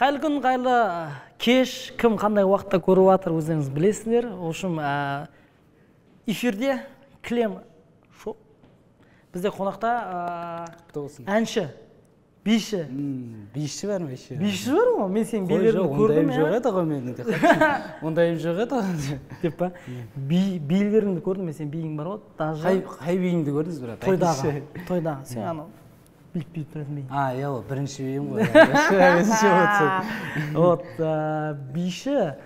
Қайырлы күн, қайырлы кеш. Кім қандай уақытта көріп жатыр, өздеріңіз білесіздер. В общем, эфирде Кілем шоу. Бізде қонақта әнші, биші. Биші бар ма еще? Биші бар ғой, мен сенің билеріңді көрдім. Ондайым жоқ еді ғой менің де. Ондайым жоқ еді ғой. Деп па? Билеріңді көрдім, мен сенің биің бар ғой. Даже қай биіңді көрдіңіз, брат? Тойдағы. Тойдағы. Сен анау биліп тұратын би. А, иә, ол бірінші биім ғой. Вот, биші,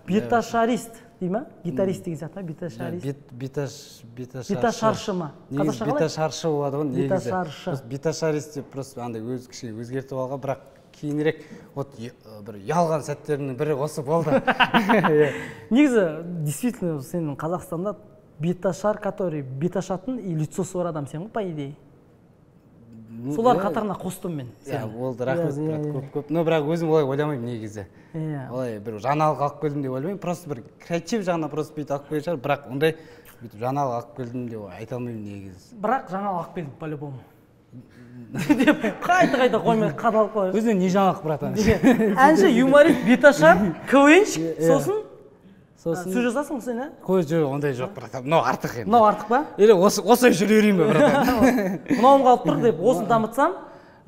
биташарист дей ма? Гитарист деген сияқты ма? Биташарист. Биташаршы ма? Негізі биташаршы болады ғой негізі. Биташаршы. Биташарист деп просто андай өз кішкене өзгертіп алған, бірақ кейінірек вот бір ұялған сәттерімнің бірі осы болды. Негізі, действительно, сенің Қазақстанда биташар, который биташатын и лицосы бар адам сен ғой, по идее. Солар қатарына қостым мен. Иә, болды, рахмет, брат, көп-көп. Но бірақ өзім олай ойламаймын негізі. Олай бір жаңалық алып келдім деп ойламаймын, просто бір креатив жағынан просто бүйтіп алып келген шығар, бірақ ондай бүйтіп жаңалық алып келдім деп айта алмаймын негізі. Бірақ жаңалық алып келдім по-любому. Деп қайта-қайта қоймай қадалып қоясың. Өзіне не жаңалық, братан? Әнші, юморист, биташар, КВНщик, сосын сөз жазасың сен, ә? Қой, жоқ, ондай жоқ, братан. Мынау артық енді. Мынау артық па? Или осылай жүре берейін бе, братан? Мынауым қалып тұр деп, осыны дамытсам,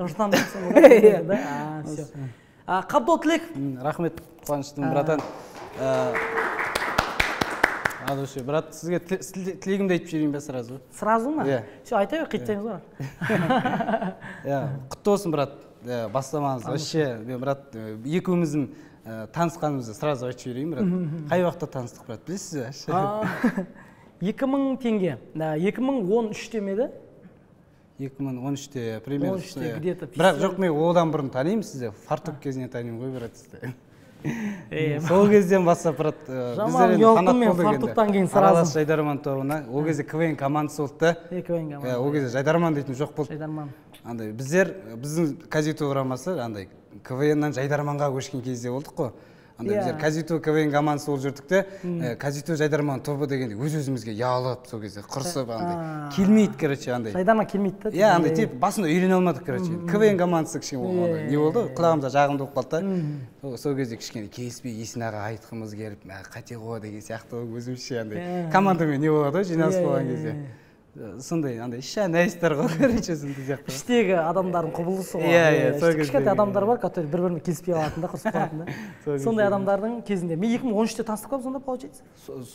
жұрттан дамытсам, да? Всё. Қабдол Тілеков. Рахмет, қуаныштымын, братан. От души, брат, сізге тілегімді айтып жіберейін бе сразу? Сразу ма? Иә. Всё, айта бер, қитсаңыз ғой. Иә, құтты болсын, брат, бастамаңыз. Вообще, мен, брат, екеуміздің танысқанымызды сразу айтып жіберейін, брат. Қай уақытта таныстық, брат, білесіз бе? 2000 теңге. 2013-те ме еді? 2013-те, примерно. 13-те где-то. Бірақ жоқ, мен одан бұрын танимын сізді. Фартук кезінен танимын ғой, брат, сізді. Сол кезден бастап, брат, жаман ұялттым мен Фартуктан кейін сразу. Аралас Жайдарман тобына. Ол кезде КВН командасы болды да. КВН командасы. Ол кезде Жайдарман дейтін жоқ болды. Жайдарман. Андай біздер, біздің КазИТУ құрамасы андай КВН-нан Жайдарманға көшкен кезде болдық қой. Андай біздер КазИТУ КВН командасы болып жүрдік те, КазИТУ Жайдарман тобы дегенде өз-өзімізге ұялып, сол кезде құрысып андай келмейді, короче, андай. Жайдарман келмейді да. Иә, андай тип басында үйрене алмадық, короче. КВН командасы кішкене андай не болды, құлағымызға жағымды болып қалды да. Сол кезде кішкене келіспей Есін аға айтқымыз келіп, мә, қате ғой деген сияқты өзімізше андай командамен не болады ғой, жиналыс болған кезде. Сондай андай шәнәйстер ғой, короче, сондай сияқты. Іштегі адамдардың құбылысы ғой. Иә, иә, сол Кішкентай кездегі. адамдар бар, которые бір-бірімен келіспей алатын да, құрысып қалатын да. Сондай адамдардың кезінде. Мен 2013-те таныстық қой, сонда получается?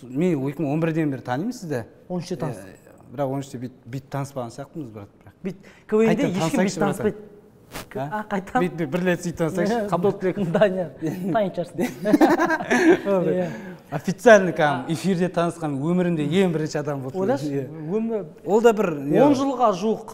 Мен 2011-ден бері танимын сізді. 13-те таныстық. Бірақ 13-те бүйтіп таныспаған сияқтымыз, брат, бірақ. Бит, КВН-де Қайтадан ешкім бүйтіп танысайықшы, таныспайды. А? А, қайтадан? Бүйтіп бір рет сөйтіп танысайықшы. Қабдол Тілеков. Данияр, танитын шығарсың. Иә. Официально кәдімгі эфирде танысқан өмірімде ең бірінші адам болды. Ойлашы, Иә. өмір Ол да бір не 10 жылға жуық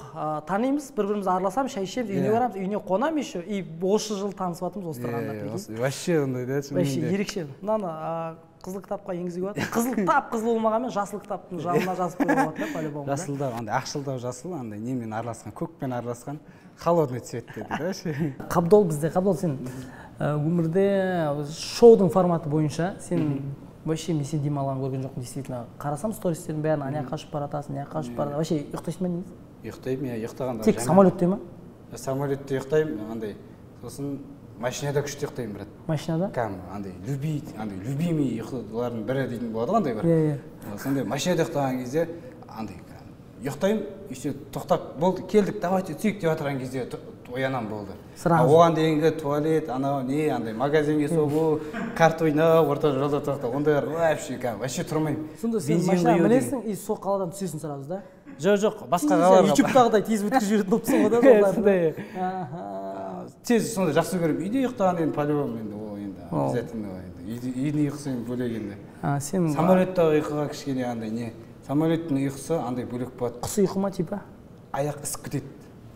танимыз, бір-бірімізді араласамыз, шай ішеміз, үйіне Иә. барамыз, үйіне қонамыз еще. И осы жыл танысып жатырмыз осы тұрғанда, Иә, прикинь. осы вообще ондай да, шынымен Вообще де. ерекше. Мынаны, қызыл кітапқа енгізуге болады. Қызыл тап қызыл болмағанмен жасыл кітаптың жанына жазып қоюға болады да, по-любому, да? Жасылдау, андай ақшылдау жасыл, андай немен араласқан, көкпен араласқан, холодный цвет дейді да, вообще. Қабдол бізде, Қабдол, сен өмірде шоудың форматы бойынша сен вообще мен сен демалғанын көрген жоқпын, действительно. Қарасам стористердің бәрін, ана жаққа ұшып бара жатасың, мына жаққа ұшып бара жатасың. Вообще ұйықтайсың ба негізі? Ұйықтаймын, иә, ұйықтағанда Тек жаман. Самолетте ма? Самолетте ұйықтаймын, андай. Сосын машинада күшті ұйықтаймын, брат. Машинада? Кәдімгі андай любить, андай любимый ұйқылардың бірі дейтін болады ғой андай бір. Иә, иә. Сондай машинада ұйықтаған кезде андай ұйықтаймын, еще тоқтап болды, келдік, давайте түсейік деп отырған кезде оянамын, болды. Сразу. А оған дейінгі туалет, анау не, андай магазинге соғу, карта ойнау, орта жолда тоқтау, ондайлар вообще кәдімгі вообще тұрмаймын. Сонда сен Бензин машина құю деген. мінесің и сол қаладан түсесің сразу, да? Жоқ, жоқ, басқа Сен қалаларға. ютубтағыдай тез өткізіп жіберетін болыпсың ғой да жолдарды. Сондай. Аха. Тез сондай жақсы көремін. Үйде ұйықтаған енді по-любому енді ол енді Ол. обязательно енді. Үйдің ұйқысы енді бөлек енді. А, сен Самолеттағы ұйқыға кішкене андай не, самолеттің ұйқысы андай бөлек болады. Құс ұйқы ма типа? Аяқ ісіп кетеді.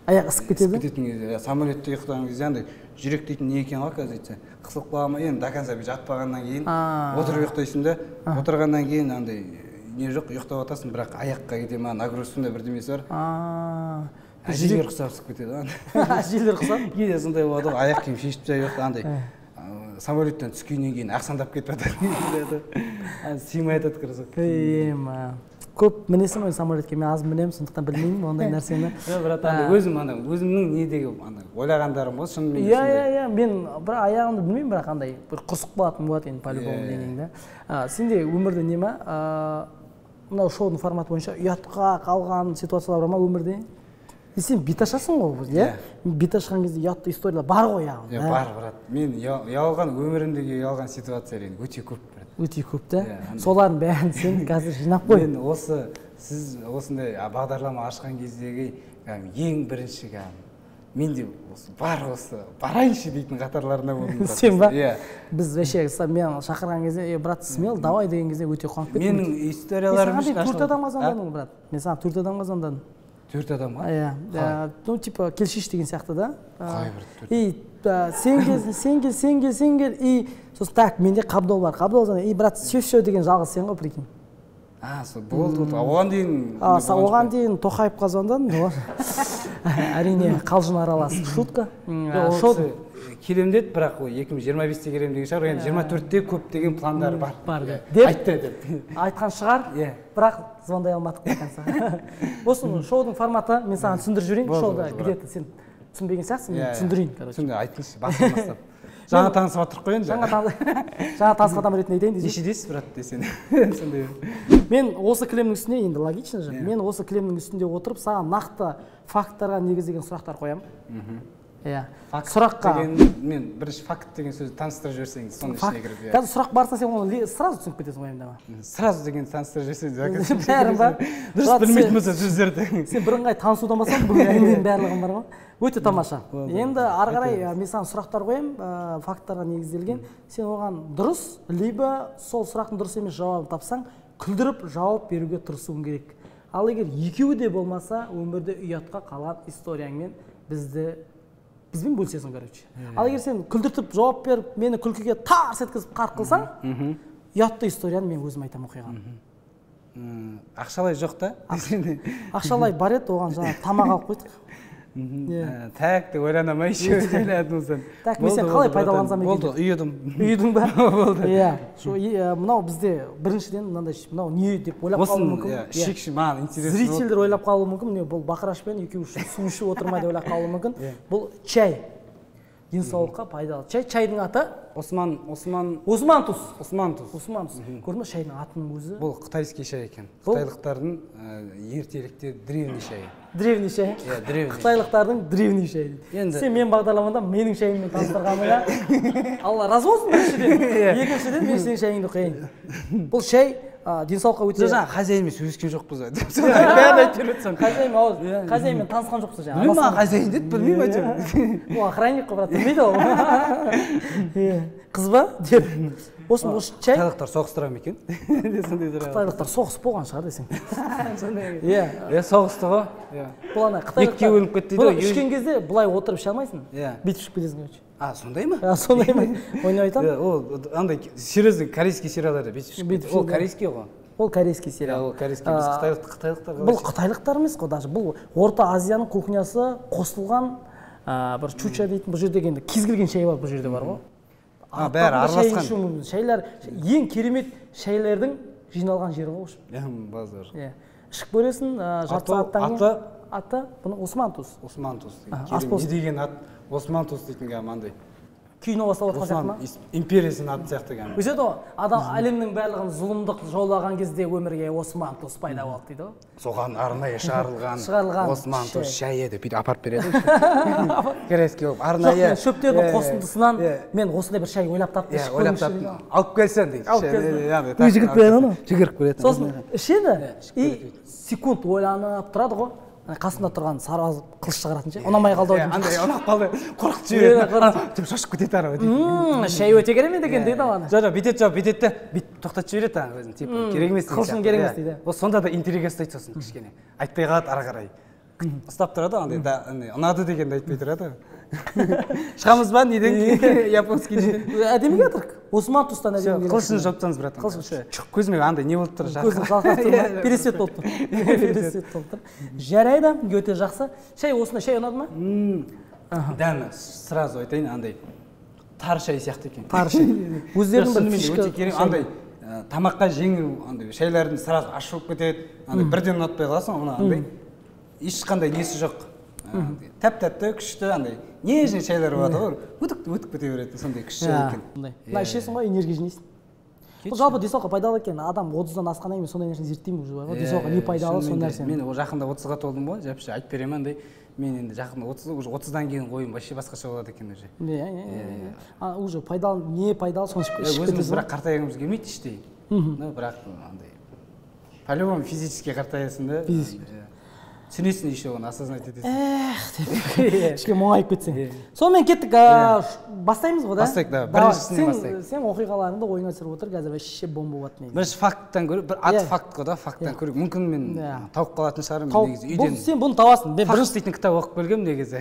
Аяқ ісіп кетеді? Ісіп кететін кезде, иә, самолетте ұйықтаған кезде андай жүрек дейтін не екен ғой, оказывается. Қысылып қала ма, енді до конца жатпағаннан кейін отырып ұйықтайсың да, отырғаннан кейін андай не жоқ, ұйықтап жатасың, бірақ аяққа кете ма, нагрузка сондай бірдемесі бар. Әжелер құсап ісіп кетеді ғой. Әжелер құсап? Кейде сондай болады ғой, аяқ киім шешіп тастап ұйықта, андай самолеттен түскеннен кейін ақсаңдап кетіп жатады. Сыймай жатады кроссовка. Ема. Көп мінесің ғой самолетке, мен аз мінемін, сондықтан білмеймін ондай нәрсені. Жоқ, брат, андай өзім андай өзімнің недегі андай ойлағандарым ғой, шынымен. Иә, иә, иә, мен бір аяғымды білмеймін, бірақ андай бір құрсық болатын болады енді по-любому денең да. Сенде өмірде не ма? Мынау шоудың форматы бойынша ұятқа қалған ситуациялар бар ма өмірде? Сен бет ашасың ғой, иә? Бет ашқан кезде ұятты историялар бар ғой, яғни. Иә, бар, брат. Мен ұялған өмірімдегі ұялған ситуациялар енді өте көп, брат. Өте көп та. Солардың бәрін сен қазір жинап қой. Мен осы сіз осындай бағдарлама ашқан кездегі ең бірінші мен де осы бар осы барайыншы дейтін қатарларына болдым. Сен ба? Иә. Біз вообще мен шақырған кезде, брат, смел, давай деген кезде өте қуанып кеттім. Менің историяларым үшін 4 адамға звондадым, брат. Мен саған 4 адамға звондадым. 4 адамға? Иә. Ну, типа, келшиш деген сияқты да. Қалай, брат? И сен кел, сен кел, сен кел, сен кел. И сосын так, менде Қабдол бар. Қабдол звондайды. И брат, все деген жалғыз сен ғой, прикинь. А, сол болды. Оған дейін оған дейін Тоқаевқа звондадым. Әрине, қалжың аралас шутка. Келем деді, бірақ ол 2025-те келем деген шығар. Енді 24-те көптеген пландары бар. Бар деп. Айтты деп. Айтқан шығар, бірақ звондай алмадық до конца. Осы шоудың форматы, мен саған түсіндіріп жіберейін. Шоуда где-то сен түсінбеген сияқтысың, мен түсіндірейін, короче. Түсіндір, айтыңызшы, басынан бастап. Жаңа танысып жатырық қой енді. Жаңа танысқан адам ретінде айтайын десең. Нешедесіз, брат, десең. Сондай. Мен осы кілемнің үстіне, енді логично же, мен осы кілемнің үстінде отырып, саған нақты факттарға негізделген сұрақтар қоямын. Иә. Сұраққа мен бірінші факт деген сөзді таныстырып жіберсеңіз, соның ішіне кіріп. Қазір сұрақ барса сен оны сразу түсініп кетесің уайымдама. Сразу деген таныстырып жіберсеңіз. Бәрін ба? Дұрыс білмейтін болса сөздерді. Сен бірыңғай танысудан бастадың, бүгін әңгіменің барлығын бар ғой. Өте тамаша. Енді ары қарай мен саған сұрақтар қоямын, факттарға негізделген. Сен оған дұрыс, либо сол сұрақтың дұрыс емес жауабын тапсаң, күлдіріп жауап беруге тырысуың керек. Ал егер екеуі де болмаса, өмірде ұятқа қалған историяңмен бізбен бөлісесің, короче. Ал егер сен күлдіртіп жауап беріп, мені күлкіге тарс еткізіп қарқ қылсаң, ұятты историяны мен өзім айтамын оқиғаны. Ақшалай жоқ та? Ақшалай бар еді, оған жаңа тамақ алып қойдық. Так, деп ойланамай еще ойладым. Так, мен сен қалай пайдалансам екен? Болды, ұйыдым. Ұйыдың ба? Болды. Иә. Мынау бізде біріншіден мынандай мынау не деп ойлап қалуы мүмкін. Шекші маған интересно. Зрительдер ойлап қалуы мүмкін, міне бұл бақырашпен екеуі су ішіп отырма деп ойлап қалуы мүмкін. Бұл чай. Денсаулыққа пайдалы. Чай, чайдың аты? Осман туз. Осман туз. Осман туз. Көрдің бе, шайдың атының өзі? Бұл қытайский шай екен. Қытайлықтардың ертелікте древний шайы. Древний шай? Иә, древний. Қытайлықтардың древний шайы. Енді сен мен бағдарламада менің шайыммен таныстырғаныңа Алла разы болсын біріншіден. Екіншіден мен сенің шайыңды құяйын. Бұл шай денсаулыққа өте... Жаңа хозяинмен сөйлескен жоқпыз. Бәрін айтып жүрсің. Хозяин ауыз, хозяинмен танысқан жоқпыз жаңа. Білмеймін, маған хозяин деді, білмеймін әйтеуір. Ол охранник қой, брат, білмейді ол. Қыз ба? Деп. Осы чай. Қытайлықтар соғыстыра ма екен? Қытайлықтар соғыс болған шығар десең. Сондай. Иә. Иә, соғысты ғой. Бұл ана қытайлықтар. Екіге бөлініп кетті дейді ғой. Ішкен кезде былай отырып іше алмайсың. Иә. Бүйтіп ішіп кетесің, короче. А, сондай ма? А, сондай ма? Ойнап айтамын. Ол андай серьезный корейский сериалдарда бүйтіп ішіп кетеді. Ол корейский ғой. Ол корейский сериал. Ол корейский. Біз қытайлықтар. Бұл қытайлықтар емес қой даже. Бұл Орта Азияның кухнясы қосылған бір чуча дейтін бұл жерде енді кез келген шай бар бұл жерде бар ғой. Бәрі араласқан. Шайлар ең керемет шайлардың жиналған жері ғой. Иә, базар. Иә. Ішіп көресің, жарты сағаттан кейін. Аты? Аты бұның Осман туз. Осман туз. Не деген ат? Осман туз дейтін кәдімгі андай. Кино басталып жатқан сияқты ма? Империясының аты сияқты кәдімгі. Өседі ғой, адам әлемнің барлығын зұлымдық жаулаған кезде өмірге Осман туз пайда болды дейді ғой. Соған арнайы шығарылған Осман туз шайы деп бүйтіп апарып береді. Корейский болып арнайы. Шөптердің қосындысынан мен осындай бір шай ойлап таптым. Иә, ойлап таптым. Алып келсең дейді. Алып келсең. Өзі жүгіріп береді оны. Жүгіріп береді. Сосын ішеді, и секунд ойланып тұрады ғой. Қасында тұрған сарбаз қылыш шығаратын ше, ұнамай қалды ау деймін. Андай ұнап қалды, қорқытып жібереді. Деп шошып кетеді ары дейді. Шай өте керемет екен дейді ана. Жоқ, жоқ, бүйтеді, жоқ, бүйтеді де, бүйтіп тоқтатып жібереді ана өзін, типа керек емес деген. Қылышың керек емес дейді. Ол сонда да интрига ұстайды сосын кішкене. Айтпай қалады ары қарай. Ұстап тұрады андай, да, ұнады дегенді айтпай тұрады. Шығамыз ба неден? Японский неден. Әдемі келатырық. Осман тустан әдемі келатыр. Қылышын жауып тастаңыз, брат. Қылышын. Көзіме андай не болып тұр? Көзім жарқырап тұр. Пересвет болып тұр. Пересвет болып тұр. Жарайды, өте жақсы. Шай осындай шай ұнады ма? Дәмі сразу айтайын, андай тары шай сияқты екен. Тары шай. Өздерінің бір фишка. Өте керемет, андай Тамаққа жеңіл андай шайлардың сразу ащы болып кетеді, андай бірден ұнатпай қаласың, мына андай ешқандай несі жоқ. Тәп-тәтті, күшті андай нежный шайлар болады ғой, өтіп кете беретін сондай күшті шай екен. Мына ішесің ғой, энергия жинайсың. Бұл жалпы денсаулыққа пайдалы екен. Адам 30-дан асқаннан кейін сондай нәрсені зерттеймін уже бар ғой. Денсаулыққа не пайдалы сол нәрсені. Мен жақында 30-ға толдым ғой, жапшы айтып беремін андай. Мен енді жақында 30, уже 30-дан кейін ойым вообще басқаша болады екен уже. Иә. Уже пайдалы, не пайдалы соны ішіп кетесің. Өзіміз бірақ қартайғымыз келмейді іштей. Ну, бірақ андай по-любому физически қартаясың да. Физически. Түсінесің еще оны, осознать етесің. Эх, деп. Кішкене мұңайып кетсең. Сонымен кеттік, бастаймыз ғой, да? Бастайық, да. Біріншісінен бастайық. Сен оқиғаларыңды ойыңа түсіріп отыр, қазір вообще бомба болады негізі. Бірінші факттан көріп, бір ат факт қой да, факттан көріп. Мүмкін мен тауып қалатын шығармын негізі үйден. Сен бұны табасың. Мен бірінші дейтін кітап оқып келгенмін негізі.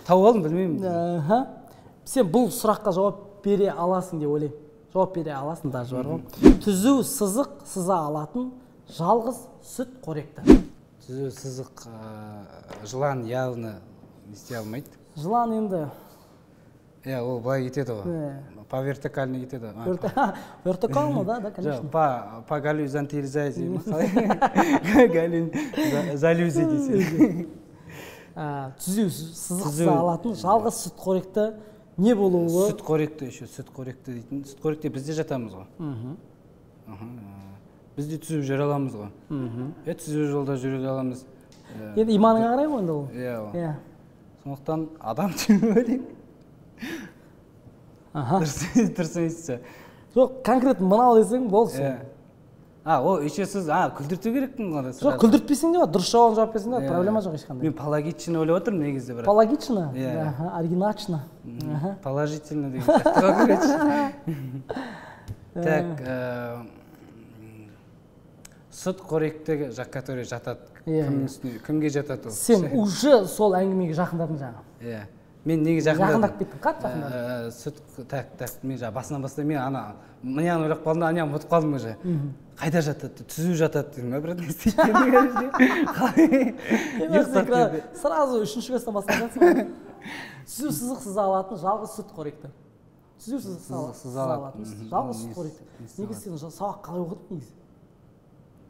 Тауып алдым, білмеймін. Сен бұл сұраққа жауап бере аласың деп ойлаймын. Жауап бере аласың даже бар ғой. Түзу сызық сыза алатын жалғыз сүт қоректі. Түзу сызық жылан явно не істей алмайды. Жылан енді. Иә, ол былай кетеді ғой. По вертикально кетеді. Вертикально, да, да, конечно. По горизонтализации. Галюзия десе. Түзу сызық сыза алатын жалғыз сүт қоректі не болуы? Сүт қоректі еще, сүт қоректі дейтін. Сүт қоректе біз де жатамыз ғой. Біз де түзу жүре аламыз ғой. Түзу жолда жүре аламыз. Енді иманыңа қарай ғой енді ол. Иә. Сондықтан адам деп ойлаймын. Дұрыс емес. Жоқ, конкретно мынау десең болды сол. Ол еще сіз күлдірту керекпін ғой. Жоқ, күлдіртпесең де болады, дұрыс жауабын жауап берсең де болады, проблема жоқ ешқандай. Мен пологично ойлап отырмын негізі бірақ. Пологично? Оригиначно. Положительно деген сияқты ғой, короче. Так, сүт қоректегі, который жатады, кімнің үстіне, кімге жатады ол? Сен уже сол әңгімеге жақындадың жаңа. Иә. Мен неге жақындадым? Жақындап кеттің, қатты жақындадың. Сүт, так, так, мен жаңа басынан бастап, мен ана, мынаны ойлап қалдым, ананы ұмытып қалдым уже. Қайда жатады? Түзу жатады дедім, брат, не істейді? Қалай? Ұйықтап кетті. Сразу үшінші класстан бастап жатсың ғой. Түзу сызық сыза алатын жалғыз сүт қоректі. Түзу сызық сыза алатын жалғыз сүт қоректі. Негізі сен сабақ қалай оқыдың негізі?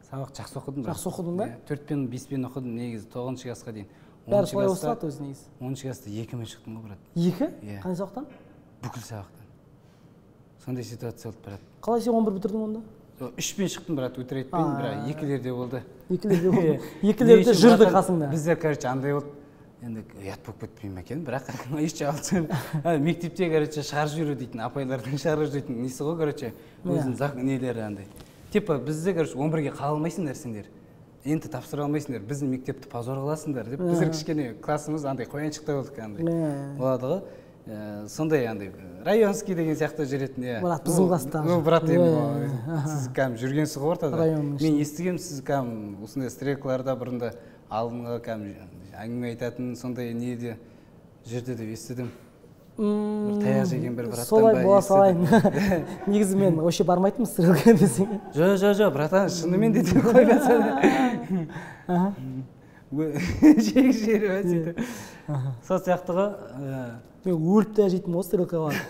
Сабақ жақсы оқыдым. Жақсы оқыдың ба? 4-пен 5-пен оқыдым негізі, 9-шы классқа дейін. Бәрі солай оқысады өзі негізі. 10-шы класста 2-мен шықтым ғой, брат. 2? Қандай сабақтан? Бүкіл сабақтан. Сондай ситуация болды, брат. Қалай сен 11 бітірдің онда? 3-пен шықтым, брат, өтірік айтпайын, бірақ 2-лерде болды. 2-лерде болды. 2-лерде жүрді қасыңда. Біздер, короче, андай болды. Енді ұят болып кетпей ме екен, бірақ еш жағалсам. Мектепте, короче, шығарып жіберу дейтін, апайлардың шығарып жіберетін несі ғой, короче, өзінің нелері андай. Типа бізде, короче, 11-ге қала алмайсыңдар сендер. Енді тапсыра алмайсыңдар, біздің мектепті позор қыласыңдар деп. Біздер кішкене классымыз андай қояншықтай болдық андай. Болады ғой. Сондай андай районский деген сияқты жүретін, иә. Брат, біздің класста. Ну, брат, енді сіз кәдімгі жүргенсіз ғой ортада. Мен естігемін, сіз кәдімгі осындай стрелкаларда бұрында алдыңғы кәдімгі әңгіме айтатын сондай неде жүрді деп естідім. Бір таяқ жеген бір браттан солай бола салайын. Негізі мен вообще бармайтынмын стрелка десең. Жо, жо, жо, братан, шынымен де деп қоймаса. Жек жері сөйтіп. Сол сияқты ғой. Мен өліп те жейтінмін ғой стрелкаға барып.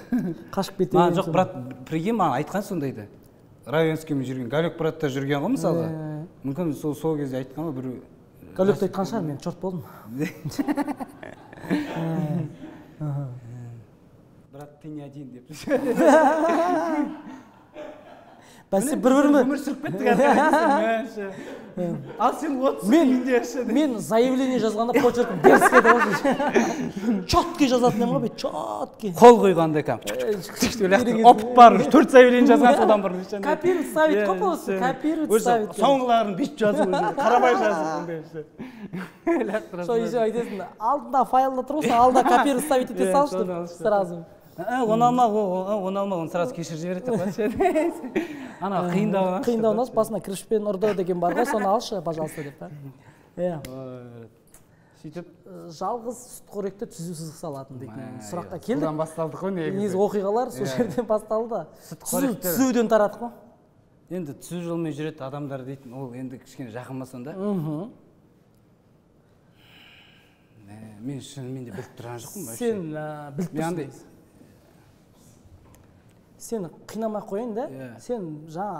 Қашып кетемін. Маған жоқ, брат, прикинь, маған айтқан сондайды. Районскиймен жүрген, Галек брат та жүрген ғой мысалға. Мүмкін сол кезде айтқан ғой біреу. Галек та айтқан шығар, мен черт болдым. Брат, ты не один деп. Бәсе бір-біріме өмір сүріп кеттік әрі. Ал сен 30 күнде ше. Мен заявление жазғанда почеркім дерзкий еді ғой. Четкий жазатын едім ғой, бүйтіп четкий. Қол қойғанда кәдімгі. Опыт бар, 4 заявление жазған содан бұрын. Копировать ставить қой просто, копировать ставить. Соңғыларын бүйтіп жазып, қарамай жазып. Сол еще айтасың, алдында файлда тұр ғой, алдында копировать ставить ете салшы деп сразу. Оны алма, оны алма, оны сразу кешіріп жібереді деп қойшы. Ана қиындауын алшы. Қиындауын алшы, басына кірішпен ұрды деген бар ғой, соны алшы, пожалуйста деп. Иә. Сөйтіп жалғыз сүтқоректі түзу сызық салатын дейтін сұраққа келдік. Содан басталды ғой негізі. Негізі оқиғалар сол жерден басталды. Түзуден тарадық қой. Енді түзу жолмен жүреді адамдар дейтін, ол енді кішкене жақын ба сонда? Мен шынымен де біліп тұрған жоқпын вообще. Сен біліп тұрсың. Сені қинамай ақ қояйын да. Сен жаңа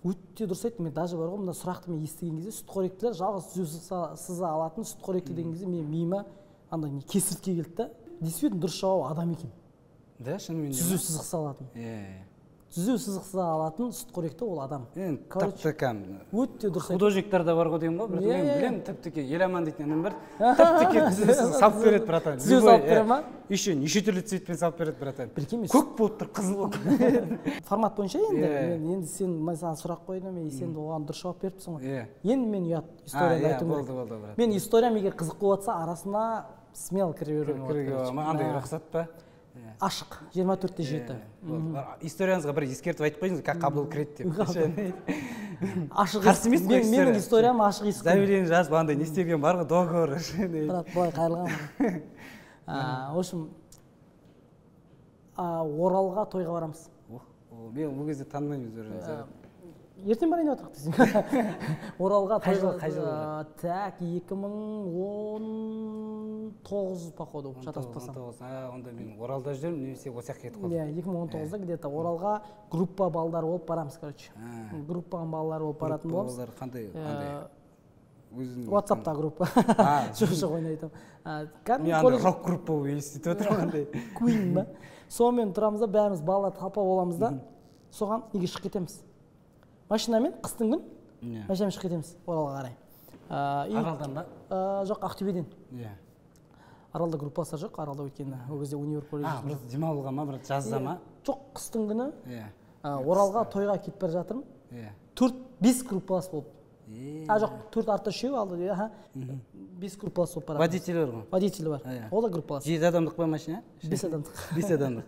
өте дұрыс айттың. Мен даже бар ғой, мына сұрақты мен естіген кезде, сүтқоректілер жалғыз түзу сыза алатын сүтқоректі деген кезде менің миыма андай не кесіртке келді да. Действительно дұрыс жауап адам екен. Да, шынымен де түзу ма? сызық сыза алатын. Иә. Түзу сызық сыза алатын сүтқоректі ол адам. Енді Короче, тіпті кәдімгі өте дұрыс айттың. Художниктар да бар ғой деген ғой, брат. Иә, Мен иә, білемін, тіпті Еламан дейтін інім бар, тіпті түзу сызық салып береді, братан. Түзу Любой, салып бере иә. ма? Еще неше түрлі цветпен салып береді, братан. Прикинь, мен Көк болып тұр, қызыл болып тұр. Формат бойынша енді Иә. мен енді сен, мен саған сұрақ қойдым, и сен оған дұрыс жауап беріпсің ғой. Иә. Енді мен ұят историяны Иә, айтуым болды, керек. болды, брат. Мен историям егер қызық болып жатса, арасына смело кіре беруге болады, Кіруге короче. бола ма? Андай Да. рұқсат па? Ашық, 24/7. Болды. Историяңызға бір ескертіп айтып қойыңыз, как Қабдол кіреді деп. Ашық. Қарсы емес қой. Менің историям ашық есік. Заявление жазып, андай не істелген бар ғой, договор. Брат, былай қайырылған. В общем, Оралға тойға барамыз. Ох, мен ол кезде танымаймын өздеріңізді. Ертең барайын деп жатырмық десең. Оралға Қай тойға жылы, қай жылы? Так, 2019, походу, шатаспасам. 19, а, онда мен Оралда жүремін немесе осы жаққа кетіп қалдым. Иә, 2019-да где-то Оралға группа балдар болып барамыз, короче. Группаның балалары болып баратын Группа боламыз. балалары қандай, қандай? Өзінің WhatsAppта группа. А. Жоқ, ойнай айтамын. Кәдімгі Мен андай колледж рок группа болып елестетіп отырмын андай. Queen ба? Сонымен тұрамыз да, бәріміз балалар толпа боламыз да, соған неге шығып кетеміз? Машинамен қыстың күн машинамен шығып кетеміз Оралға қарай. Аралдан ба? Жоқ, Ақтөбеден. Иә. Аралда группаластар жоқ, Аралда, өйткені ол кезде универ колледж. А, бір демалуға ма, бір жазда ма? Жоқ, қыстың күні. Иә. Оралға тойға кетіп бара жатырмын. Иә. Төрт, бес группалас болып. Е. А, жоқ, төрт артта үшеу алды, аха. Бес группалас болып барады. Водитель бар ғой. Водитель бар. Иә. Ол да группалас. Жеті адамдық па машина? Бес адамдық. Бес адамдық.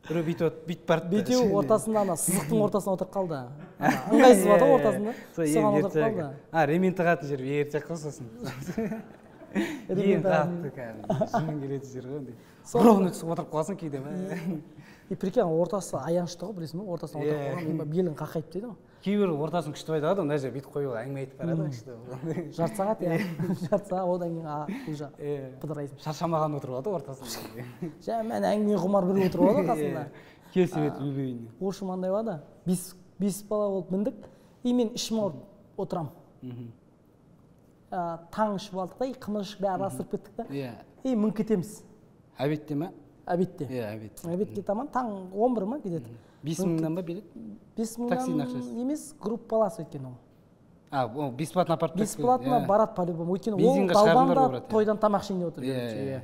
Біреу бүйтіп бүйтіп барды. Бетеу ортасында, ана сызықтың ортасына отырып қалды. Ана, ыңғайсыз болады ғой ортасында. Сол ең Соған отырып ерте. қалды. А, ремень тығатын жер ерте қой сосын. Ремень Ең тағатын. қатты кәдімгі жының келетін жер ғой андай. Сол- Ровно түсіп отырып қаласың кейде. Мә. И прикинь, ортасы аянышты ғой, білесің бе? Ортасына отырып Иә. қалған, мен белің қақайып дейді ғой. Кейбір ортасын күшті айтады ғой, мына жерде бүйтіп қойып әңгіме айтып барады ғой күшті. Жарты сағат, иә. Жарты сағат, одан кейін уже Иә. быдырайсың. Шаршамаған отырып алады ортасында. Жаман әңгіме құмар біреу отырып алады қасында. Келісе береді любойына. В общем, андай болады. Бес бала болып міндік. И мен ішім ауырып отырамын. Таң ішіп алдық та, и қымыз ішіп бәрі араластырып кеттік та. Иә. И мініп кетеміз. Обедте ма? Обедте. Иә, обед. Обедке таман таң 11 ма кетеді. 5000-нан ба билет? 5000-нан Таксидің ақшасы. емес, группалас өйткені ол. А, ол бесплатно апарып Бесплатно иә. барады по-любому. Өйткені ол Бензинға шығарыңдар далбан да ғой, брат, иә. тойдан тамақ ішейін деп отыр. Иә, Короче, иә. иә.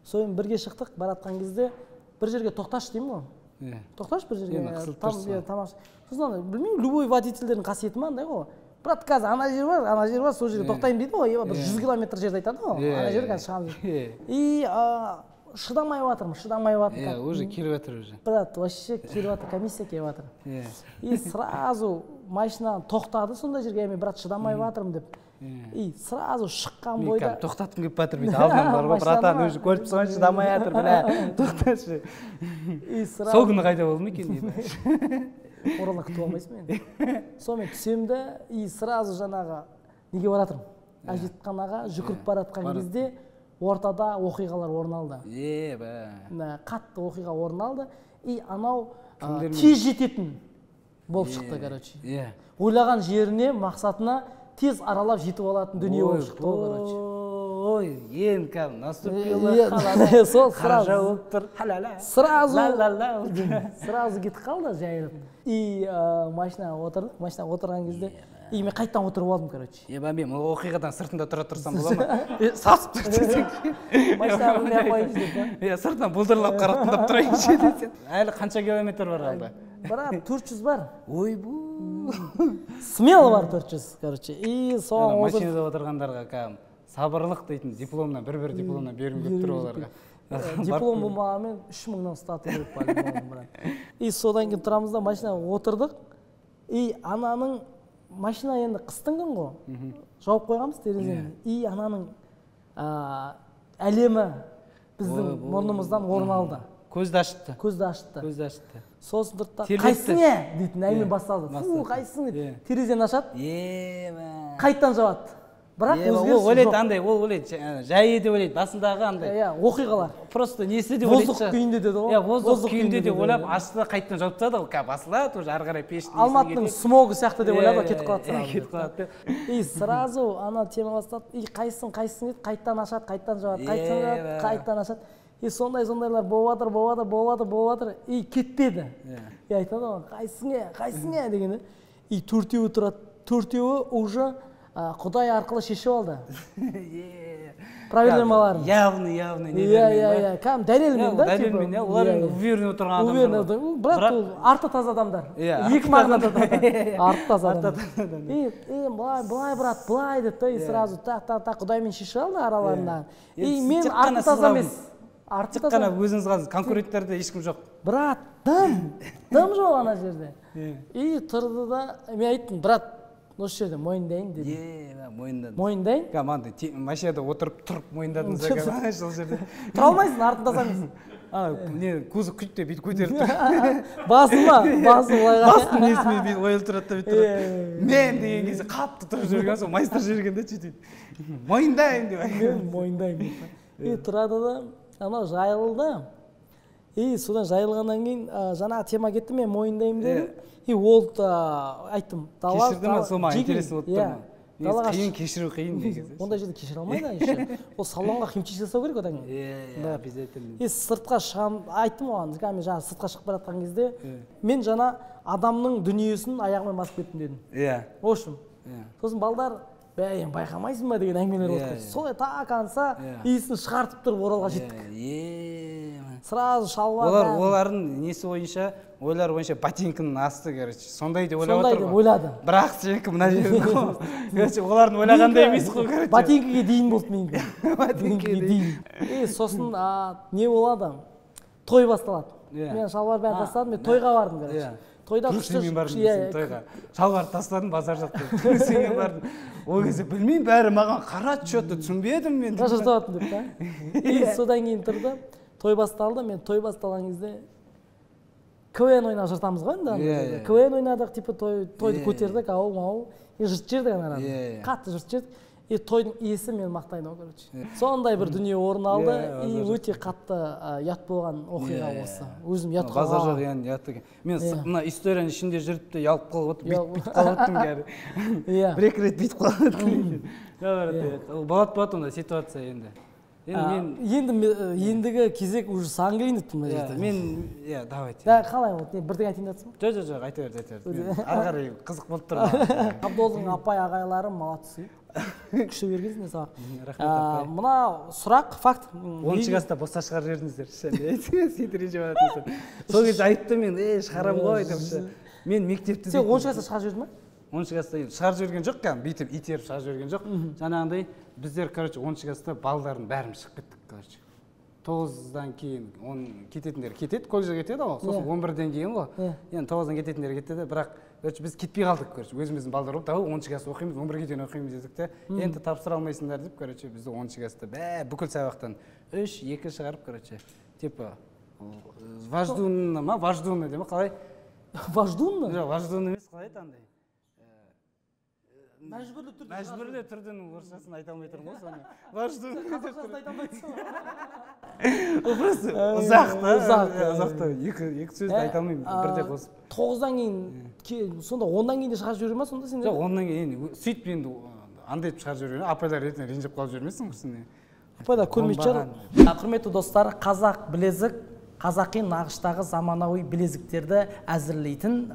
Сонымен бірге шықтық, баратқан кезде бір жерге тоқташы деймін ғой. Иә. Тоқташы бір жерге. Енді қысылып тұрсың. Иә, тамақ. Сосын ана, білмеймін, любой водительдердің қасиеті ма андай ғой. Брат, қазір ана жер бар, ана жер бар, сол жерге Иә. тоқтаймын дейді ғой. Бір Иә. 100 километр жерді айтады ғой. Иә, Ана жерге иә. қазір шығамыз. Иә. И шыдамай жатырмын, шыдамай жатырмын. Иә, уже келіп жатыр уже. Брат, вообще келіп жатыр, комиссия келіп жатыр. Иә. И сразу машина тоқтады сондай жерге, мен, брат, шыдамай жатырмын деп. Иә. И сразу шыққан Мен бойда кәдімгі тоқтатқым келіп жатыр бүйтіп алдынан бар ғой, Машинаны братан, ма? уже көріп тұрсың, шыдамай жатыр, бля, тоқташы. И сразу Сол күні қайда болдым екен дейді. Оралда күтіп алмайсың ба енді. Сонымен түсемін де, и сразу жаңағы неге бара жатырмын, әжетханаға жүгіріп бара жатқан барады. кезде ортада оқиғалар орын алды. Е, бә. Мына қатты оқиға орын алды. И анау Кімдермен? тез жететін болып шықты, короче. Иә. Ойлаған жеріне, мақсатына тез аралап жетіп алатын дүние болып шықты ғой, короче. Ой, ең кәдімгі наступила Иә, халала. сол Қара сразу. жауып тұр. Халала. Сразу Ла-ла-ла болды. сразу кетіп қалды жайылып. И машинаға отырдық. Машинаға отырған кезде и мен қайтадан отырып алдым, короче. Е, ба, мен бұл оқиғадан сыртында тұра тұрсам бола ма? Е, сасып тұр десең. Машинаға мінбей ақ қояйыншы деп па? Иә, сыртынан бұлдырлап қарап тыңдап тұрайыншы десең. Әлі қанша километр бар алда? Брат, 400 бар. Ойбу. Смело бар 400, короче. И соған Ана отырып машинада отырғандарға кәдімгі сабырлық дейтін дипломнан, бір-бір дипломнан бергім келіп тұр оларға. Диплом болмағанмен 3000-нан ұстату керек по-любому, брат. И содан кейін тұрамыз да, машинаға отырдық. И ананың машина енді қыстың күн ғой, жауып қойғанбыз терезені. И ананың әлемі біздің Ой, мұрнымыздан орын алды. Көзді ашытты. Көзді ашытты. Көзді ашытты. Сосын тұрды да, Тербетті. қайсың не дейтін әңгіме Иә, басталды. Фу, басталды. қайсың Иә. дейді. Терезені ашады, Е, мә. қайтадан жабады. Бірақ өзгеріс ол ойлайды андай, ол ойлайды жайы деп ойлайды, басындағы андай. Иә, оқиғалар. Просто несі деп ойлайды. Воздух күйінде деді ғой. Иә, воздух күйінде деп ойлап, ашты да қайтадан жауып тастады ғой, қазір басылады, уже ары қарай пештің. Алматының смогы сияқты деп ойлады, кетіп қалады сразу. Кетіп қалады деп. И сразу ана тема бастады, и қайсың дейді, қайтадан ашады, қайтадан жабады, қайтадан жабады, қайтадан ашады. И сондай-сондайлар болып жатыр, и кетпеді. И айтады ғой, қайсың дегенде. И төртеуі тұрады, төртеуі уже Құдай арқылы шешіп алды. Проблемаларын. Явный. Иә, кәдімгі дәлелмен да. Дәлелмен, иә. Олар уверен отырған адамдар. Бірақ ол арты таза адамдар. Екі мағынада арты таза адамдар. И былай, брат, былай деп та, и сразу так, Құдаймен шешіп алды араларында. И мен арты таза емес. Тек қана өзіңіз қалдыңыз, конкуренттерде ешкім жоқ. Брат, дым жоқ ана жерде. И тұрды да, мен айттым, брат, осы жерде мойындайын дедім. Мойындадым. Мойындайын? Кәдімгі машинада отырып тұрып мойындадыңыз ба? Сол жерде. Тұра алмайсың, артын таза емес. Не, кузов күйт деп бүйтіп көтеріп тұр. Басы ма? Басы былайға. Бастың несімен бүйтіп ойылып тұрады да бүйтіп тұрады. Мен деген кезде қатты тұрып жүрген, сол майыстырып жүрген де сөйтіп. Мойындайын деп. Мен мойындаймын. И тұрады да, анау жайылды. И содан жайылғаннан кейін жаңағы тема кетті, мен мойындаймын дедім. И ол айттым, дала. Кешірді ма, сол маған интересно болып тұр. Негізі қиын, кешіру қиын негізі. Ондай жерде кешіре алмайды еще. Ол салонға химчистка жасау керек одан кейін. Иә, обязательно. И сыртқа шығам, айттым оған, мен жаңа сыртқа шығып бара жатқан кезде, мен жаңа адамның дүниесін аяғыммен басып кеттім дедім. Иә. В общем. Сосын балдар, бә, енді байқамайсың ба деген әңгімелер болды. Солай та конца иісін шығартып тұрып Оралға жеттік. Сразу шалбар. Олардың несі бойынша, ойлары бойынша ботинкінің асты, короче, сондай деп ойлап Сондай отыр деп ойлады. Бірақ сенікі мына жерде ғой. Короче, олардың ойлағандай емес қой, короче. Ботинкіге дейін болды менікі. Ботинкіге дейін. И сосын не болады? Той басталады. Мен шалбар бәрін тастадым, мен тойға бардым, короче. Тойда күшті бардым тойға. Шалбарды тастадым, базар жақта. Трусимен бардым. Ол кезде білмеймін, бәрі маған қарады, что-то түсінбедім мен. Жыртып деп та. И содан кейін тұрды. Той басталды, мен той басталған кезде КВН ойнап жыртамыз ғой енді. КВН ойнадық, типа тойды көтердік, ау-мау. И жыртып жібердік ана араны. Қатты жыртып жібердік. И тойдың иесі мені мақтайды ғой, короче. Сондай бір дүние орын алды, и өте қатты ұят болған оқиға осы. Өзім ұят қалған. Базар жоқ енді, ұят екен. Мен мына историяның ішінде жүріп те ұялып қалып отырмын, бүйтіп қалып отырмын кәрі. Бір екі рет бүйтіп қалып отырмын. Болады ондай ситуация енді. Ендігі кезек уже саған келейін деп тұрмын мына жерде. Мен, иә, давайте. Да, қалай болды? Бірдеңе айтайын деп жатсың ба? Жоқ, айта бер, айта бер. Ары қарай қызық болып тұр. Абдолдың апай ағайлары молодцы. Күшті бергенсің сабақ. Рахмет апай. Мына сұрақ факт. 10 класста босқа шығарып жібердіңіздер. Сөйтіп ренжіп жатырсың. Сол кезде айттым мен, шығарам ғой деп. Мен мектепте. Сен 10 класста шығарып жібердің ба? 10 класста шығарып жіберген жоқ, кәдімгі бүйтіп итеріп шығарып жіберген жоқ. Жаңағындай біздер, короче, 10 класста балдардың бәріміз шығып кеттік, короче. 9-дан кейін 10 кететіндер кетеді, колледжге кетеді ғой. Сосын 11-ден кейін ғой. Енді 9-дан кететіндер кетеді, бірақ короче біз кетпей қалдық, короче, өзіміздің балдар болып, давай 10 класс оқимыз, 11-ге дейін оқимыз дедік те. Енді тапсыра алмайсыңдар деп, короче, бізді 10 класста бүкіл сабақтан 3-2 шығарып, короче, типа вождунна ма, вождунна дей ма, қалай? Вождунна? Жоқ, вождунна емес, қалай еді андай? Мәжбүрлі түрде. Мәжбүрлі түрден орысшасын айта алмай тұрмын ғой соны. Вождунна деп қазақшасын айта алмайсың. Ол просто ұзақ та, ұзақ та. Екі сөзді айта алмаймын, бірде қосып. 9-дан кейін, сонда 10-дан кейін де шығарып жібере ма сонда сендер? Жоқ, 10-нан кейін сөйтіп енді андай етіп шығарып жіберген, апайлар ертең ренжіп қалып жібермесін құрсын. Апайлар көрмейтін шығар. Құрметті достар, қазақ білезік, қазақи нақыштағы заманауи білезіктерді әзірлейтін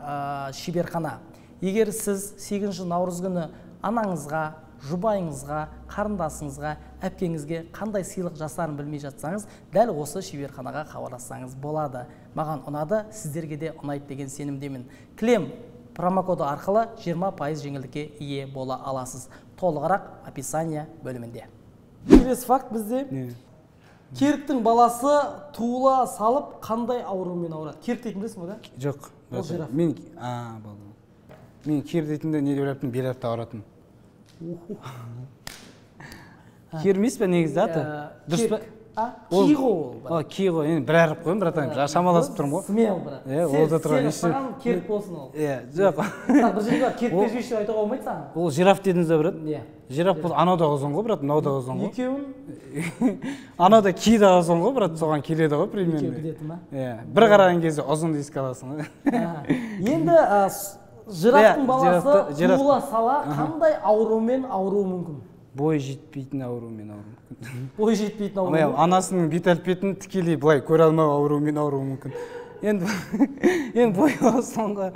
шеберхана. Егер сіз 8 наурыз күні анаңызға, жұбайыңызға, қарындасыңызға, әпкеңізге қандай сыйлық жасарын білмей жатсаңыз, дәл осы шеберханаға хабарлассаңыз болады. Маған ұнады, сіздерге де ұнайды деген сенімдемін. Кілем промокоды арқылы 20% жеңілдікке ие бола аласыз. Толығырақ описание бөлімінде. Келесі факт бізде. Керіктің баласы туыла салып қандай аурумен ауырады? Керік дейтін білесің ғой, да? Жоқ. Ол жираф. Мен болды. Мен кер дейтінде не деп ойлаптым, бел артта ауыратын. Кер емес пе негізі аты? Дұрыс па? Ки ғой ол. Ки ғой, енді бір әріп қойын, братан, шамаласып тұрмын ғой. Смел, брат. Е, ол да тұрған. Саған керек болсын ол. Е, жоқ. Бір жерге барып керіп беріп жіберші деп айтуға болмайды саған. Ол жираф дедіңіз ба, брат? Иә. Жираф болса, анау да ұзын ғой, брат, мынау да ұзын ғой. Екеуін? Анау да ки да ұзын ғой, брат, соған келеді ғой, примерно. Екеуі кетеді ма? Иә, бір қараған кезде ұзын еске аласың ғой. Енді жирафтың баласы туыла сала қандай аурумен ауруы мүмкін? Бой жетпейтін аурумен ауруы мүмкін. Бой жетпейтін аурумен? Анасының бет әлпетін тікелей былай көре алмау аурумен ауруы мүмкін. Енді бойы соңғы,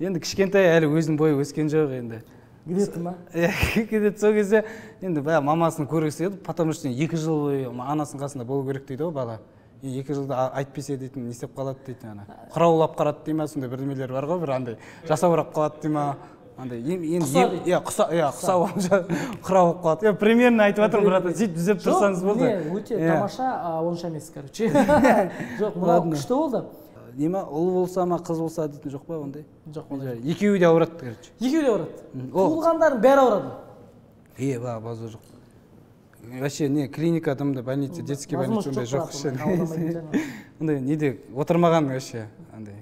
енді кішкентай әлі өзінің бойы өскен жоқ енді. Кетеді ма? Иә, кетеді. Сол кезде енді баяғы мамасын көргісі келді, потому что 2 жыл бойы анасының қасында болу керек дейді ғой бала. 2 жылда айтпесе дейтін, не істеп қалады дейтін ана. Құраулап қарады дей ма, сондай бірдемелер бар ғой, бір андай жасаурап қалады дей ма. Андай енді құса, иә, құса құрау болып қалады. Иә, примерно айтып жатырмын, брат, сөйтіп түзеп тұрсаңыз болды. Жоқ, өте тамаша, онша емес, короче. Жоқ, мынау күшті болды. Не ма, ұл болса ма, қыз болса дейтін жоқ па ондай? Жоқ. Екеуі де ауырады, короче. Екеуі де ауырады. Туылғандардың бәрі ауырады. Е, базар жоқ. Вообще не клиника там да больница, детский больница ондай жоқ вообще. Ондай неде отырмаған вообще андай.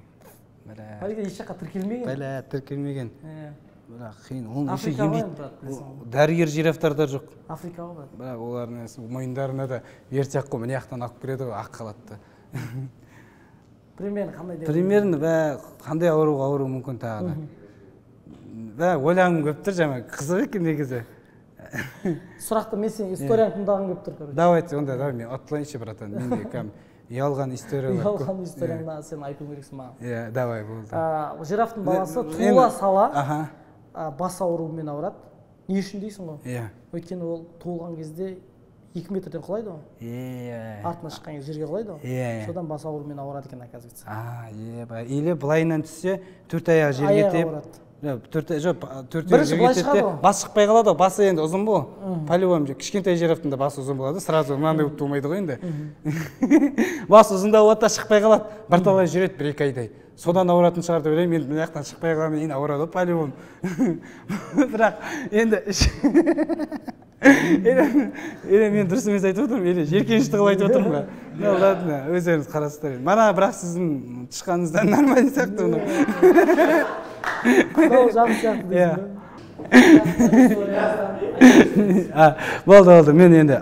Бәлки еш жаққа тіркелмеген. Бәлә, тіркелмеген. Бірақ қиын, оны еще емдейді. Дәрігер жирафтар да жоқ. Африка ғой. Бірақ олардың мойындарына да вертяк қой, мына жақтан алып кіреді ғой, ақ халатты. Примерно қандай деп? Примерно бә қандай ауруға ауруы мүмкін тағы да. Бә ойлағым келіп тұр, жаңа қызық екен негізі. Сұрақты мен сенің историяңды тыңдағым келіп тұр, короче. Давайте, онда давай мен ұтылайыншы, братан. Мен де кәдімгі ұялған историялар. Ұялған историяңды сен айту керексің маған. Иә, давай, болды. Жирафтың баласы туыла сала бас ауруымен ауырады. Не үшін дейсің ғой? Иә. Өйткені ол туылған кезде 2 метрден құлайды ғой. Иә. Артына шыққан кезде жерге құлайды ғой. Иә. Содан бас ауруымен ауырады екен, оказывается. Е, или былайынан түссе, төрт аяғы жерге тиіп. Төрт Бірінші жерге тиіп, бас шықпай қалады ғой, басы енді ұзын бол. По-любому кішкентай жирафтың да басы ұзын болады, сразу мынандай болып тумайды ғой енді. Басы ұзындау болады да шықпай қалады, бірталай жүреді 1-2 айдай. Содан ауыратын шығар деп ойлаймын, енді мына жақтан шықпай қалғаннан кейін ауырады ғой по-любому. Бірақ енді или мен дұрыс емес айтып отырмын, или жеркенішті қылып айтып отырмын ба? Ну ладно, өздеріңіз қарастырыңыз. Мана бірақ сіздің тышқаныңыздан нормально сияқты мынау. Мынау жақсы сияқты дейсің ба? Болды, болды. Мен енді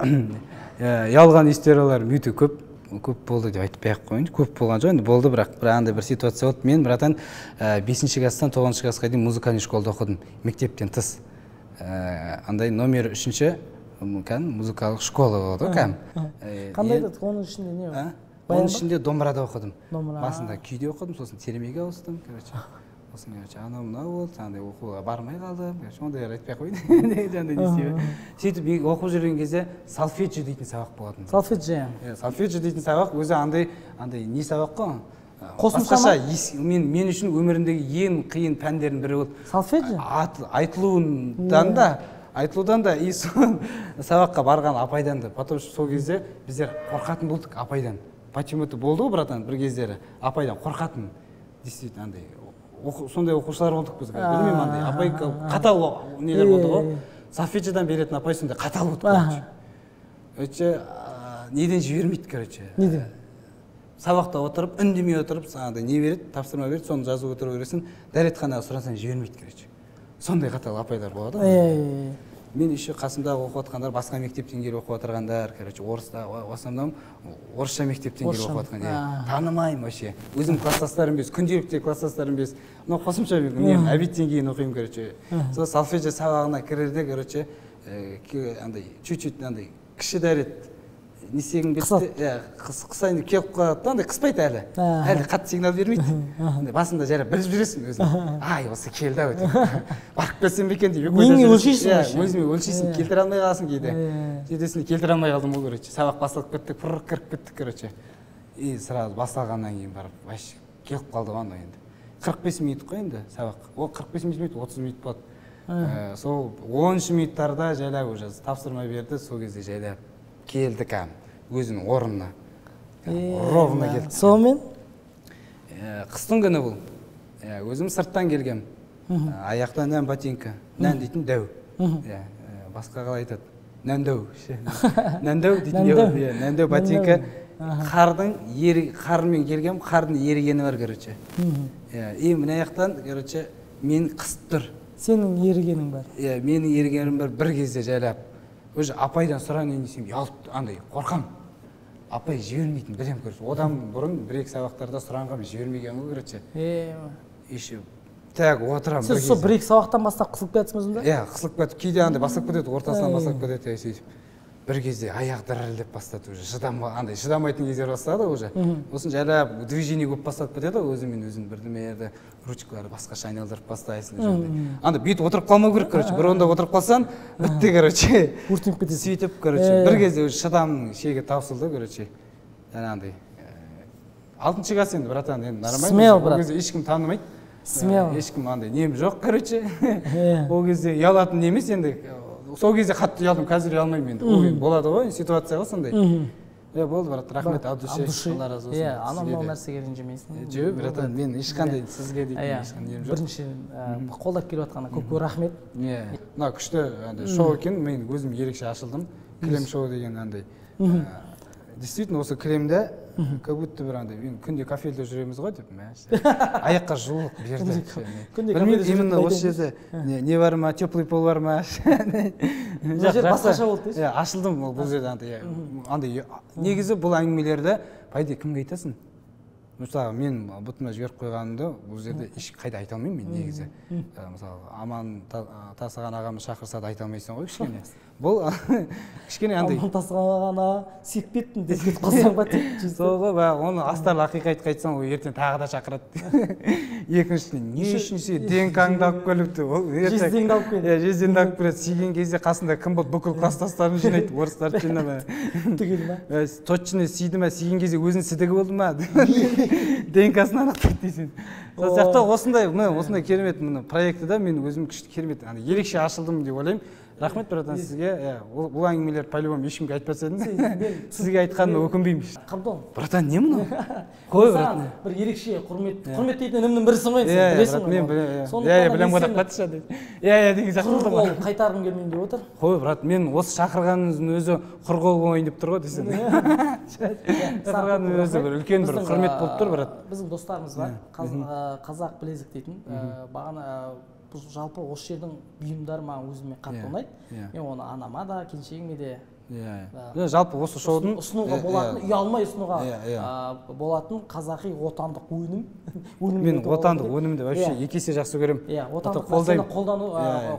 ұялған историяларым өте көп. Көп болды деп айтпай ақ қояйын. Көп болған жоқ, енді болды, бірақ бір андай бір ситуация болды. Мен, братан, 5-ші класстан 9-шы классқа дейін музыкальный школда оқыдым, мектептен тыс. Андай номер 3-ші кәдімгі музыкалық школа болды ғой кәдімгі. Қандай еді? Оның ішінде не бар? Оның ішінде домбырада оқыдым. Басында күйде оқыдым, сосын термеге ауыстым, короче. Сосын, короче, анау мынау болды, андай оқуға бармай қалдым, короче, ондайлар айтпай ақ қояйын. Андай не істей бер. Сөйтіп оқып жүрген кезде солфеджио дейтін сабақ болатын. Солфеджио. Иә, солфеджио дейтін сабақ өзі андай не сабақ қой? Қосымша ма? Мен үшін өмірімдегі ең қиын пәндердің бірі болды. Солфеджио? Айтылудан да, и сол сабаққа барған апайдан да. Потому что сол кезде біздер қорқатын болдық апайдан. Почему-то болды ғой, братан, бір кездері апайдан қорқатын. Действительно андай сондай оқушылар болдық біз. Білмеймін, андай апай қатал нелер болды ғой. Солфеджиодан беретін апай сондай қатал болды, короче. Короче, неден жібермейді, короче. Неден? Сабақта отырып, үндемей отырып, андай не береді, тапсырма береді, соны жазып отыру керексің. Дәретханаға сұрасаң жібермейді, короче. Сондай қатал апайлар болады ғой. Мен еще қасымдағы оқып жатқандар, басқа мектептен келіп оқып отырғандар, короче, орыста, в основном орысша мектептен келіп оқып жатқан. Танымаймын вообще. Өзім класстастарым емес, күнделікті класстастарым емес. Мынау қосымша мен обедтен кейін оқимын, короче. Сол солфеджио сабағына кірерде, короче, андай чуть-чуть андай кіші дәрет не істегім келді, қысайын деп келіп қалады да, андай қыспайды әлі. Әлі қатты сигнал бермейді. Андай басында жайлап біліп жүресің өзің. Ай, осы келді ау деп. Барып келсем бе екен деп. Өзіңе өлшейсің вообще. Өзіңе өлшейсің, келтіре алмай қаласың кейде. Сөйтесің, келтіре алмай қалдым ғой, короче. Сабақ басталып кетті, пыр кіріп кеттік, короче. И сразу басталғаннан кейін барып, вообще келіп қалды ғой анау енді. 45 минут қой енді сабақ. Ол 45 минут, 30 минут болады. Сол 10 минуттарда жайлап уже тапсырма берді, сол кезде жайлап келді кәдімгі өзінің орнына. Ровно келді. Сонымен? Қыстың күні бұл. Өзім сырттан келгем. Аяқта нән ботинка. Нән дейтін дәу. Басқа қалай айтады? Нәндау. Нәндау дейтін не бар? Иә, нәндау ботинка. Қардың қармен келгем, қардың ерігені бар, короче. Иә, и мына жақтан, короче, мен қысып тұр. Сенің ерігенің бар. Иә, менің ерігенім бар бір кезде жайлап. Уже апайдан сұрайын десем, ұялып, андай қорқам. Апай жібермейтін білемін, короче. Одан бұрын бір-екі сабақтарда сұранғам, жібермеген ғой, короче. Еще так отырамын. Сен сол бір-екі сабақтан бастап қысылып кетесің өзіңді? Иә, қысылып кетіп, кейде андай бастап кетеді, ортасынан бастап кетеді, сөйтіп. Бір кезде аяқ дірілдеп бастады уже, андай шыдамайтын кездер бастады уже. Сосын жайлап движение көп бастап кетеді ғой, өзімен өзің бірдемелерді, ручкаларды басқаша айналдырып бастайсың. Андай бүйтіп отырып қалмау керек, короче, бір орында отырып қалсаң, бітті, короче. Өртеніп кетесің. Сөйтіп, короче, бір кезде уже шыдамның шегі таусылды, короче. Жаңағындай 6 класс енді, братан, енді нормально. Смело, брат. Ол кезде ешкім танымайды. Смело. Ешкім андай нем жоқ, короче. Ол кезде ұялатын не емес енді. Сол кезде қатты ұялдым, қазір ұялмаймын енді. Ол енді болады ғой, ситуация ғой сондай. Е, болды, брат, рахмет, от души. Алла разы болсын. Иә, анау мынау нәрсеге ренжімейсің. Жоқ, братан, мен ешқандай сізге дейтін ешқандай нем жоқ. Бірінші қолдап келіп жатқанына көп көп рахмет. Иә, мына күшті андай шоу екен, мен өзім ерекше ашылдым. Кілем шоу деген андай. Действительно, осы кілемде как будто бір андай, мен күнде кафеде жүреміз ғой деп, аяққа жылылық берді. Білмеймін, именно осы жерде не бар ма, теплый пол бар ма? Бұл жер басқаша болды дейсіз? Иә, ашылдым бұл жерде андай, андай. Негізі бұл әңгімелерді по идее кімге айтасың? Мысалы, мен бұтыма жіберіп қойғанымды бұл жерде еш қайда айта алмаймын мен негізі. Мысалы, Аман Тасыған ағамыз шақырса да айта алмайсың ғой кішкене. Бұл кішкене андай. Аман Тасыған аға сүйіп кеттім деп кетіп қалсаң ба деп. Сол ғой, баяғы оны астарлы ақиқат айтсаң, ол ертең тағы да шақырады. Екіншіден, не үшін сен ДНК-ңды алып келіпті? Ол ертең Жездеңді алып келді. Иә, жездеңді алып келеді. Сүйген кезде қасында кім болды? Бүкіл класстастарын жинайды, орыстарды жинады. Түгел ма? Точно сүйді ма? Сүйген кезде өзінің сідігі болды ма? ДНК-сын анықтайды дейсің. Сол сияқты осындай, міне, осындай керемет міне проектіде мен өзім күшті керемет, ана ерекше ашылдым деп ойлаймын. Рахмет, братан, сізге. Иә, бұл әңгімелер по-любому ешкімге айтпас едім. Сізге айтқаныма өкінбеймін. Қабдол. Братан, не мынау? Қой, братан. Бір ерекше құрметтейтін інімнің бірісің ғой сен, білесің ғой. Мен білемін. Иә, білемін ғой деп қатыша дейді. Иә, иә деген сияқты Құр қол қайтарғым келмеймін деп отыр. Қой, брат, мен осы шақырғаныңыздың өзі құр қол болайын деп тұр ғой десең. Шақырғанның өзі бір үлкен бір құрмет болып тұр, брат. Біздің достарымыз бар, қазақ білезік дейтін. Бағана бұл жалпы осы жердің бұйымдары маған өзіме қатты ұнайды. Мен оны анама да, келіншегіме де Жалпы осы шоудың ұсынуға болатын, ұялмай ұсынуға болатын қазақи отандық өнім. Мен отандық өнімді вообще екі есе жақсы көремін. Иә, отандық нәрсені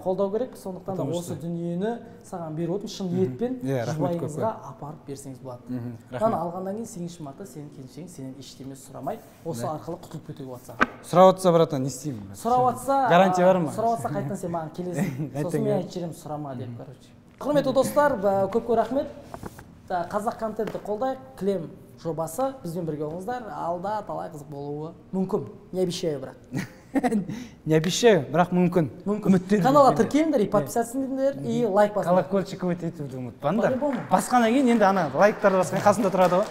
қолдау керек. Сондықтан да осы дүниені саған беріп отырмын, шын ниетпен жұбайыңызға апарып берсеңіз болады. Мынаны алғаннан кейін 8 марта сенің келіншегің сенен ештеме сұрамай, осы арқылы құтылып кетуге болады саған. Сұрап отырса, братан, не істеймін? Сұрап отырса, гарантия бар ма? Сұрап отырса қайтадан сен маған келесің. Сосын мен айтып жіберемін, сұрама деп, короче. Құрметті достар, көп көп рахмет. Қазақ контентті қолдайық, кілем жобасы бізбен бірге болыңыздар. Алда талай қызық болуы мүмкін. Не обещаю, бірақ. Не обещаю, бірақ мүмкін. Мүмкін. Каналға тіркеліңдер, и подписаться етіңдер, и лайк басыңдар. Колокольчик өтетуді ұмытпаңдар. Басқаннан кейін енді ана лайктарды басқан қасында тұрады ғой.